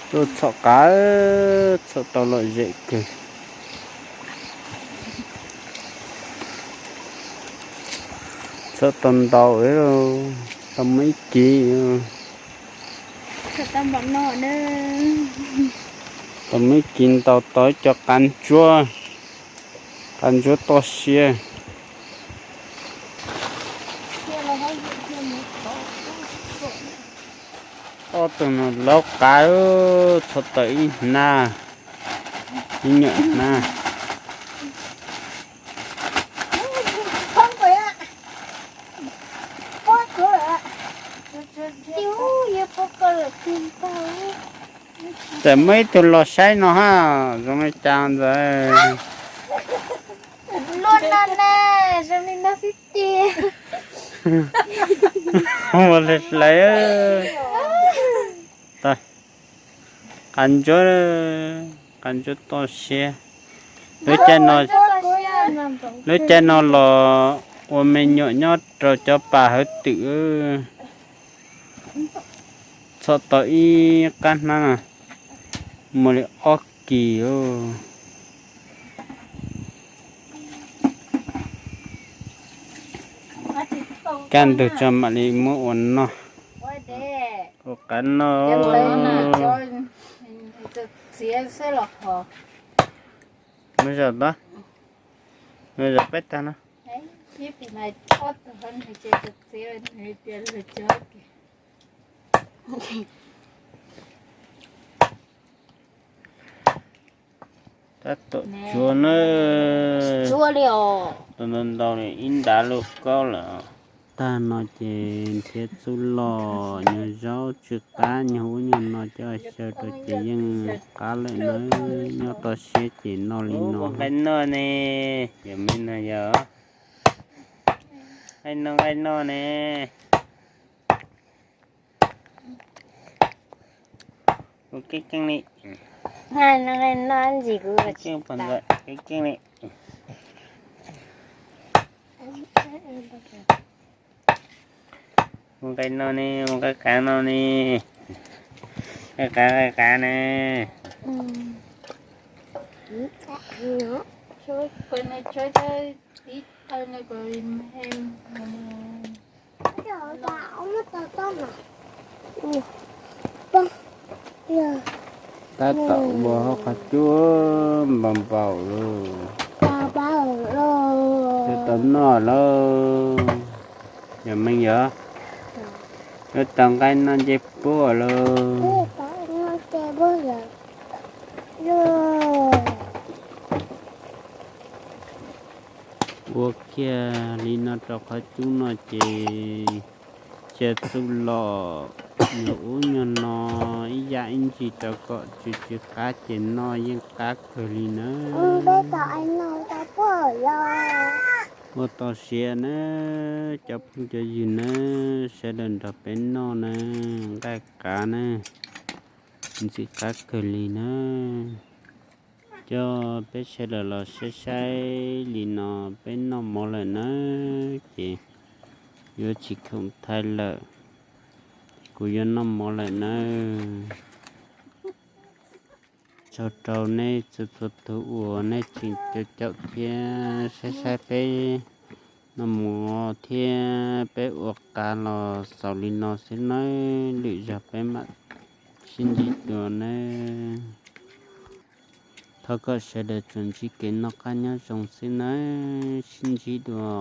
Tuaj txhom qav, txhom tau lom zem kawg. Txhom tau ntau, tau muaj ib kiv. Tau muaj ib kiv ntau tau ib co qav ntsuab, qav ntsuab toj siab. Ob tug no laub qav, txhom tau ib hnab, ib nyuam hnab. Txawm muaj ib tug los saib no ha, zoo li cas ntawd. Luaj no na, zoo li no xwb tiag. Ua hlais hlais. Qav ntsuab, qav ntsuab toj siab. Lub caij no, lub caij no los ua me nyuam nyob rau cov pas hawv twm. Txhom tau ib qab hnab na, muaj li ob kis. Kaj ntug tso mam li muab ua noj. Ua qav noj. Muab zom tod, muab zom peb tag no. Tab tom tsuav na. Tsuav li os. Tau ntau ntau li ib ntav luj kaub lawm. Tag no ces nrhiav txuj loj, nyuag zaub tsw qab, nyuag ub nyuag no coj xyaw rau ces yeej qab lawm na. Nyob toj siab ces noj li no. Nqaij noj ne, yog me no yog nqaij noj, nqaij noj ne. Kuv keeb keeb li. Nqaij noj ntsis kuv keeb keeb li. Ua nqaij no ne, ua nqaij qav no ne. Nqaij qav, nqaij qav ne. Tab tom ua hauv qhov cub npaum npaum lauj. Yuav tau noj lauj. Yog meej yog, yuav tau nqaij noj ncej puab lauj. Ua kiag li no rau qhov cub no ces cia txuj lom nyuag ub nyuag no ib yam ib ntsis rau kom tsw tsw qab ces noj yeej qab kawg li nawb. Ua tau siav nawb cov phooj cov ywg nawb, sawv daws nrog peb noj nawb, nqaij qav nawb, ntxim qab kawg li nawb. Coj peb sawv daws los saib saib li no, peb noj mov lawm nawb ces yuav tsis khoom thaij lawm, kuv yuav noj mov lawm nawb. Tsaug rau nej txhua txhua tus uas nej tseem caum caum thiab saib saib peb noj mov thiab peb ua qav los xaus li no xwb nawb, lwm zaug peb mam sib ntsib dua nawb. Thov kom sawv daws tsuas ntsib kev noj qab nyob zoo xwb nawb, sib ntsib dua.